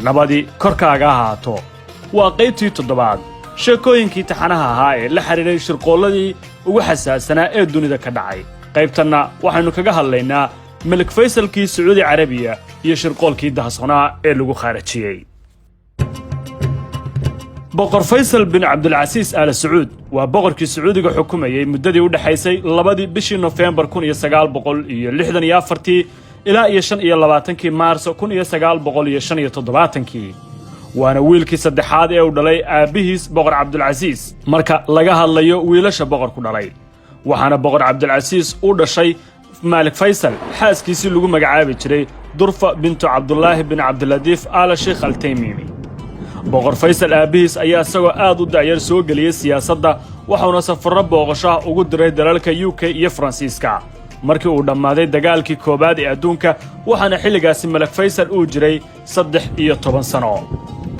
Nabadi korkaaga ahaato. Waa qaybtii toddobaad sheekooyinkii taxanaha ahaa ee la xidhiidhay shirqoolladii ugu xasaasanaa ee dunida ka dhacay. Qaybtanna waxaynu kaga hadlaynaa Melik Faysalkii Sacuudi Carabiya iyo shirqoolkii dahsoonaa ee lagu khaarajiyey. Boqor Faysal bin Cabdulcasiis Aala Sacuud waa boqorkii Sacuudiga xukumayey muddadii u dhexaysay 2dii bishii Nofembar 1964-tii ilaa iyo 25-kii Maarso 1975-kii, waana wiilkii saddexaad ee uu dhalay aabbihiis Boqor Cabdulcasiis marka laga hadlayo wiilasha boqorku dhalay. Waxaana Boqor Cabdulcasiis u dhashay Maalik Faysal xaaskiisii lagu magacaabi jiray Durfa bintu Cabdulaahi bin Cabdiladiif Aala Sheikh Altaymiimi. Boqor Faysal aabbihiis ayaa isagoo aad u da'yar soo geliyey siyaasadda, waxauna safarro booqasho ah ugu diray dalalka UK iyo Faransiiska markii uu dhammaaday dagaalkii koowaad ee adduunka. Waxaana xilligaasi Malak Faysal uu jiray 13 sano.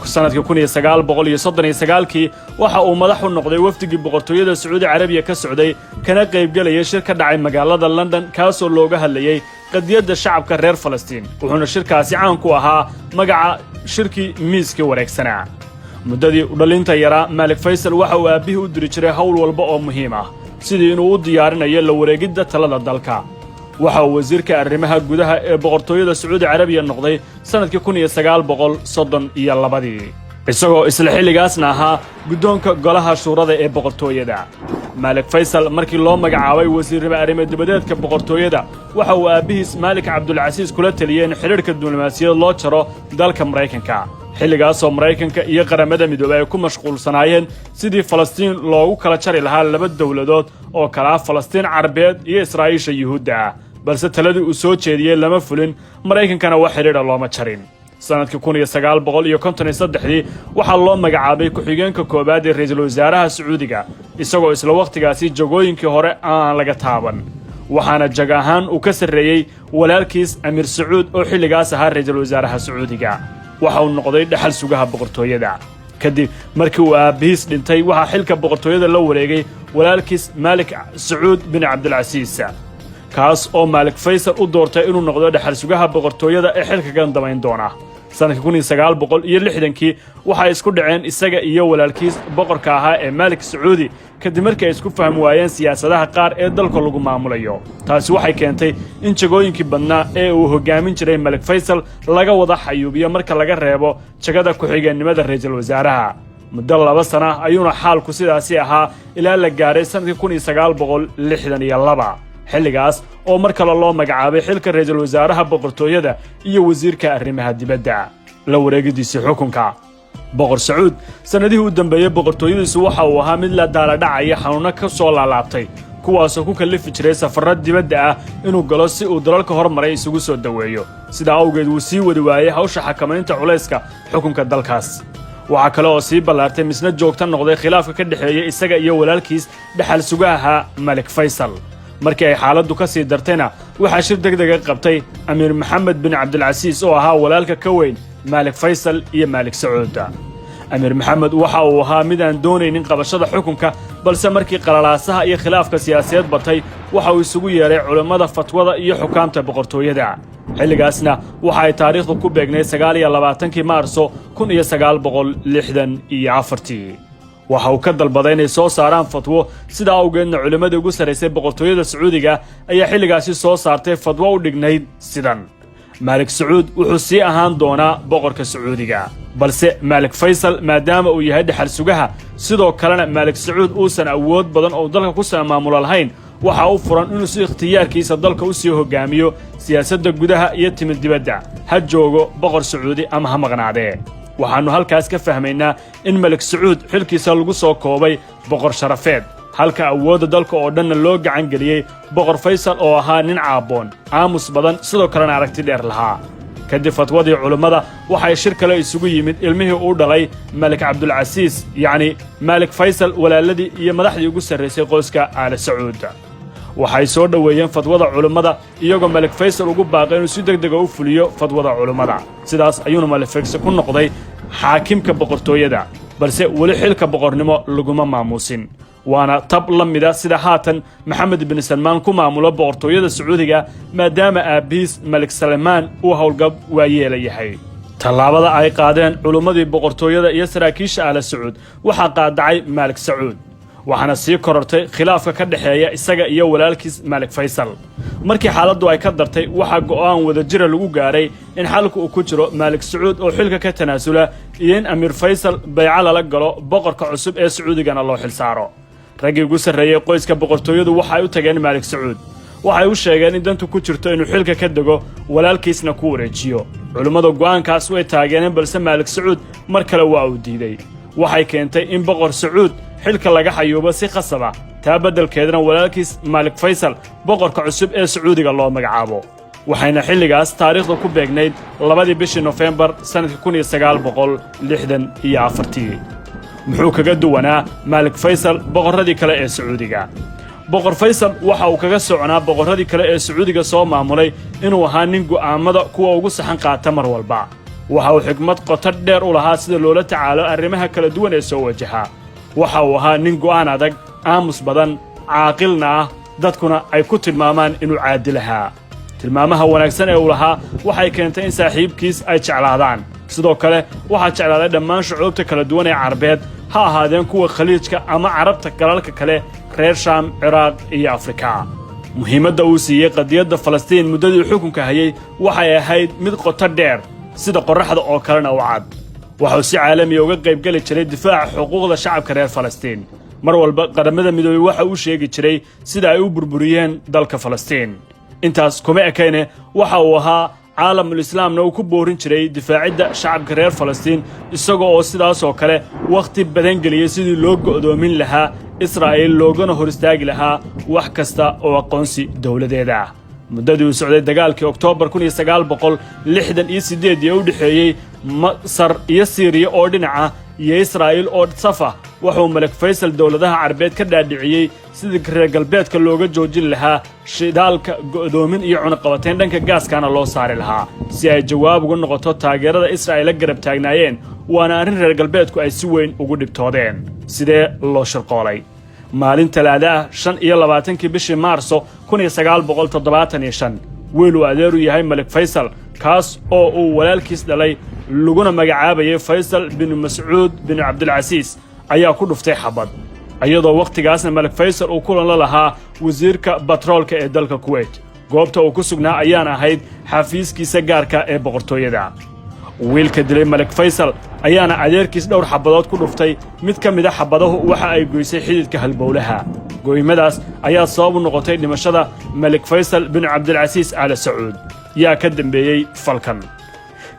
Sannadkii 1939-kii waxa uu madax u noqday wafdigii boqortooyada Sacuudi Carabiya ka socday kana qaybgelayay shir ka dhacay magaalada London, kaasoo looga hadlayey qadiyadda shacabka reer Falastiin. Wuxuuna shirkaasi caan ku ahaa magaca shirkii miiskii wareegsanaa. Muddadii u dhalinta yaraa, Maalik Faysal waxa uu aabbihii u diri jiray howl walba oo muhiim ah, sidii inuu u diyaarinayo la wareegidda talada dalka. Waxa uu wasiirka arrimaha gudaha ee boqortooyada Sacuudi Carabiya noqday sannadkii 1932-dii, isagoo isla xilligaasna ahaa guddoonka golaha shuurada ee boqortooyada. Maalik Faysal markii loo magacaabay wasiirnimo arrimo dibadeedka boqortooyada, waxa uu aabbihiis Maalik Cabdulcasiis kula teliyey in xidhiidhka diblomaasiyad loo jaro dalka Maraykanka, xilligaasoo Maraykanka iyo Qaramada Midoobey ay ku mashquulsanaayeen sidii Falastiin loogu kala jari lahaa laba dowladood oo kala ah Falastiin Carabeed iyo Israa'iisha Yuhuudda ah. Balse taladii uu soo jeediyey lama fulin, Maraykankana wax xidhiidha looma jarin. Sannadkii 1953-dii waxaa loo magacaabay ku-xigeenka koowaad ee ra'iisul wasaaraha Sacuudiga, isagoo isla wakhtigaasi jagooyinkii hore aan laga taaban. Waxaana jag ahaan uu ka sarreeyey walaalkiis Amiir Sacuud oo xilligaas ahaa ra'iisul wasaaraha Sacuudiga. Waxa uu noqday dhexal sugaha boqortooyada. Kadib markii uu aabbihiis dhintay, waxaa xilka boqortooyada la wareegay walaalkiis Maalik Sacuud bin Cabdilcasiis, kaas oo Maalik Faysal u doortay inuu noqdo dhexal sugaha boqortooyada ee xilka ka damayn doona. Sannadkii 1960-kii waxay isku dhaceen isaga iyo walaalkiis boqorka ahaa ee Maalik Sacuudi, kadib markii ay isku fahmi waayeen siyaasadaha qaar ee dalka lagu maamulayo. Taasi waxay keentay in jagooyinkii badnaa ee uu hoggaamin jiray Malik Faysal laga wada xayuubiyo, marka laga reebo jagada ku-xigeennimada ra'iisul wasaaraha. Muddo 2 sana ayuuna xaalku sidaasi ahaa ilaa la gaaray sannadkii 1962, xilligaas oo mar kale loo magacaabay xilka ra'iisul wasaaraha boqortooyada iyo wasiirka arrimaha dibadda. La wareegidiisii xukunka Boqor Sacuud, sannadihii u dambeeyey boqortooyadiisu waxa uu ahaa mid la daaladhacaya xanuunno ka soo laalaabtay, kuwaasoo ku kallifi jiray safarro dibadda ah inuu galo si uu dalalka hormaray isugu soo daweeyo. Sidaa awgeed wuu sii wadi waayey hawsha xakamaynta culayska xukunka dalkaas. Waxaa kale oo sii ballaartay misna joogta noqday khilaafka ka dhexeeya isaga iyo walaalkiis dhexal sugaha Malik Faysal. Markii ay xaaladdu ka sii dartayna, waxaa shir deg dega qabtay Amiir Maxamed bin Cabdilcasiis oo ahaa walaalka ka weyn Maalik Faysal iyo Maalik Sacuud. Amiir Maxamed waxa uu ahaa mid aan doonaynin qabashada xukunka, balse markii qalalaasaha iyo khilaafka siyaasadeed batay, waxa uu isugu yeedhay culammada fatwada iyo xukaamta boqortooyada. Xilligaasna waxa ay taariikhdu ku beegnayd 29-kii Maarso 1964-tii. Waxa uu ka dalbaday inay soo saaraan fatwo. Sidaa awgeedna culimmadii ugu sarraysay boqortooyada Sacuudiga ayaa xilligaasi soo saartay fatwo u dhignayd sidan: Maalik Sacuud wuxuu sii ahaan doonaa boqorka Sacuudiga, balse Maalik Faysal, maadaama uu yahay dhexal sugaha, sidoo kalena Maalik Sacuud uusan awood badan oo dalka ku maamulo lahayn, waxaa u furan inuu si ikhtiyaarkiisa dalka u sii hoggaamiyo siyaasadda gudaha iyo timid dibadda, ha joogo boqor Sacuudi ama ha maqnaadee. Waxaannu halkaas ka fahmaynaa in Malik Sacuud xilkiisa lagu soo koobay boqor sharafeed, halka awoodda dalka oo dhanna loo gacan geliyey Boqor Faysal oo ahaa nin caabboon, aamus badan, sidoo kalena aragti dheer lahaa. Kadib fatwadii culimmada, waxay shir kale isugu yimid ilmihii uu dhalay Malik Cabdulcasiis, yacni Maalik Faysal, walaaladii iyo madaxdii ugu sarraysay qoyska Aale Sacuud. Waxay soo dhoweeyeen fatwada culimmada, iyagoo Malik Faysal ugu baaqay inuu si deg dega u fuliyo fatwada culimmada. Sidaas ayuuna Malik Faysal ku noqday xaakimka boqortooyada, balse weli xilka boqornimo laguma maamuusin. Waana tab la mida sida haatan Maxamed bin Salmaan ku maamulo boqortooyada Sacuudiga, maadaama aabbihiis Malik Salmaan uu howlgab waayeela yahay. Tallaabada ay qaadeen culummadii boqortooyada iyo saraakiisha Aala Sacuud waxaa qaadacay Maalik Sacuud, waxaana sii korortay khilaafka ka dhexeeya isaga iyo walaalkiis Maalik Faysal. Markii xaaladdu ay ka dartay, waxaa go'aan wadajira lagu gaaray in xalku uu ku jiro Maalik Sacuud oo xilka ka tanaasula iyo in Amiir Faysal bayco lala galo, boqorka cusub ee Sacuudigana loo xilsaaro. Raggii ugu sarreeyey qoyska boqortooyadu waxay u tageen Maalik Sacuud. Waxay u sheegeen in dantu ku jirto inuu xilka ka dego, walaalkiisna ku wareejiyo. Culimmada go'aankaas way taageereen, balse Maalik Sacuud mar kale waa uu diiday. Waxay keentay in Boqor Sacuud xilka laga xayuubo si khasaba, taa beddelkeedna walaalkiis Maalik Faysal boqorka cusub ee Sacuudiga loo magacaabo. Waxayna xilligaas taariikhda ku beegnayd 2dii bishii Nofembar sannadka 1964-tii. Muxuu kaga duwanaa Maalik Faysal boqorradii kale ee Sacuudiga? Boqor Faysal waxa uu kaga soconaa boqorradii kale ee Sacuudiga soo maamulay inuu ahaa nin go'aammada kuwa ugu saxan qaata mar walba. Waxa uu xikmad qoto dheer u lahaa sida loola tacaalo arrimaha kala duwan ee soo wajaha. Waxa uu ahaa nin go'aan adag, aamus badan, caaqilna ah, dadkuna ay ku tilmaamaan inuu caadil ahaa. Tilmaamaha wanaagsan ee uu lahaa waxay keentay in saaxiibkiis ay jeclaadaan. Sidoo kale waxaa jeclaaday dhammaan shucuubta kala duwan ee Carbeed, ha ahaadeen kuwa Khaliijka ama Carabta galalka kale, reer Shaam, Ciraaq iyo Afrika. Muhiimadda uu siiyey qadiyadda Falastiin muddadii xukunka hayay waxay ahayd mid qoto dheer, sida qorraxda oo kalena u cad. Waxuu si caalamiya uga qaybgeli jiray difaaca xuquuqda shacabka reer Falastiin. Mar walba Qaramada Midoobey waxa uu sheegi jiray sida ay u burburiyeen dalka Falastiin. Intaas kuma ekayne, waxa uu ahaa caalamul islaamna uu ku boorin jiray difaacidda shacabka reer Falastiin, isaga oo sidaasoo kale wakhti badan geliyey sidii loo go'doomin lahaa Israa'iil, loogana hor istaagi lahaa wax kasta oo aqoonsi dowladeeda ah. Muddadii uu socday dagaalkii Oktoobar 1968 ee u dhexeeyey Masar iyo Siiriya oo dhinaca iyo Israa'iil oo safa, wuxuu Malik Faysal dowladaha Carbeed ka dhaadhiciyey sidii reer galbeedka looga joojin lahaa shidaalka, go'doomin iyo cunaqabatayn dhanka gaaskana loo saari lahaa, si ay jawaab uga noqoto taageerada Israa'iil la garab taagnaayeen. Waana arrin reer galbeedku ay si weyn ugu dhibtoodeen. Sidee loo shirqoolay? Maalin Talaada ah, 25-kii bishii Maarso 1975, wiil uu adeeru yahay Malik Faysal, kaas oo uu walaalkiis dhalay, laguna magacaabayay Faysal bin Mascuud bin Cabdilcasiis, ayaa ku dhuftay xabad, iyadoo wakhtigaasna Malik Faysal uu kulan la lahaa wasiirka batroolka ee dalka Kuweyt. Goobta uu ku sugnaa ayaan ahayd xafiiskiisa gaarka ee boqortooyada. Wiilka dilay Malik Faysal ayaana adeerkiis dhowr xabadood ku dhuftay. Mid ka mida xabadahu waxa ay goysay xididka halbowlaha. Goymadaas ayaa sabab u noqotay dhimashada Malik Faysal bin Cabdilcasiis Aala Sacuud. Yaa ka dambeeyey falkan?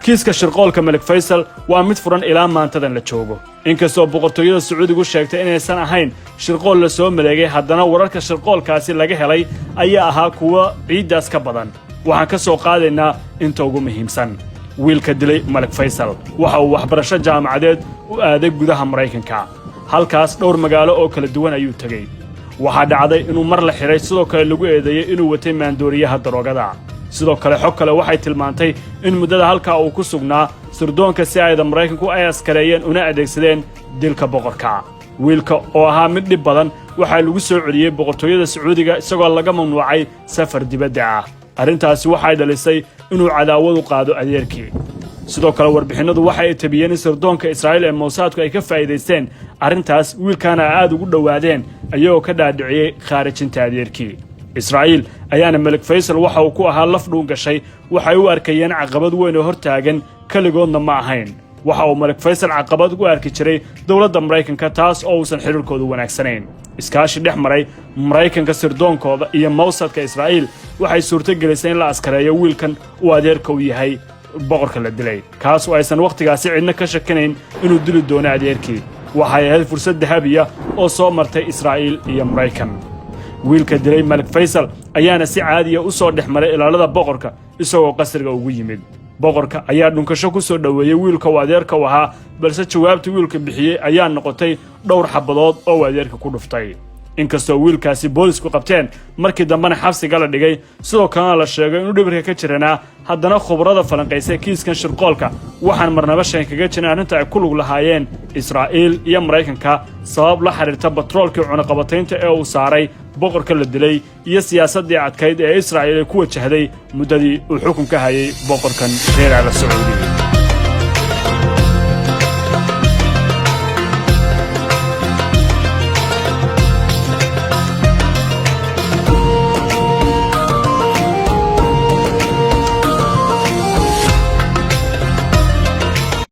Kiiska shirqoolka Malik Faysal waa mid furan ilaa maantadan la joogo. Inkastoo boqortooyada Sacuudigu sheegtay inaysan ahayn shirqool la soo maleegay, haddana wararka shirqoolkaasi laga helay ayaa ahaa kuwo ciiddaas ka badan. Waxaan ka soo qaadaynaa inta ugu muhiimsan. Wiilka dilay Malik Faysal waxa uu waxbarasho jaamacadeed u aaday gudaha Maraykanka. Halkaas dhowr magaalo oo kala duwan ayuu tegey. Waxaa dhacday inuu mar la xidhay, sidoo kale lagu eedeeyey inuu watay maandooriyaha daroogada. Sidoo kale xog kale waxay tilmaantay in muddada halkaa uu ku sugnaa sirdoonka si ayda Maraykanku ay askareeyeen una adeegsadeen dilka boqorka. Wiilka oo ahaa mid dhib badan waxaa lagu soo celiyey boqortooyada Sacuudiga, isagoo laga mamnuucay safar dibadda ah. Arrintaasi waxay dhalisay inuu cadaawadu qaado adeerkii. Sidoo kale warbixinnadu waxa ay tabiyeen in sirdoonka Israa'iil ee Mowsaadku ay ka faa'iidaysteen arrintaas, wiilkaana aad ugu dhowaadeen, ayagoo ka dhaadhiciyey khaarijinta adeerkii. Israa'iil ayaana Malik Faysal waxa uu ku ahaa laf dhuun gashay. Waxay u arkayeen caqabad weyn oo hortaagan. Keligoodna ma ahayn. Waxa uu Malik Faysal caqabad u arki jiray dowladda Maraykanka, taas oo uusan xidhiirkoodu wanaagsanayn. Iskaashi dhex maray Maraykanka sirdoonkooda iyo Mowsadka Israa'iil waxay suurto gelisay in la askareeyo wiilkan uu adeerka u yahay boqorka la dilay, kaas oo aysan wakhtigaasi cidna ka shakinayn inuu dili doono adeerkii. Waxay ahayd fursad dahabiya oo soo martay Israa'iil iyo Maraykan. Wiilka dilay Malik Faysal ayaana si caadiya u soo dhex maray ilaalada boqorka, isagoo qasriga ugu yimid. Boqorka ayaa dhunkasho ku soo dhoweeyey wiilka uu adeerka u ahaa, balse jawaabta wiilka bixiyey ayaa noqotay dhowr xabadood oo uu adeerka ku dhuftay. Inkastoo wiilkaasi boolisku qabteen, markii dambena xabsiga la dhigay, sidoo kalena la sheegay inuu dhibirka ka jiranaa, haddana khubrada falanqaysay kiiskan shirqoolka waxaan marnaba shan kaga jirin arrinta ay ku lug lahaayeen Israa'iil iyo Maraykanka, sabab la xidhiirta batroolkii cunaqabataynta ee uu saaray boqorka la dilay iyo siyaasaddii adkayd ee Israa'iil ay ku wajahday muddadii uu xukunka hayay boqorkan reer Aala Sacuudi.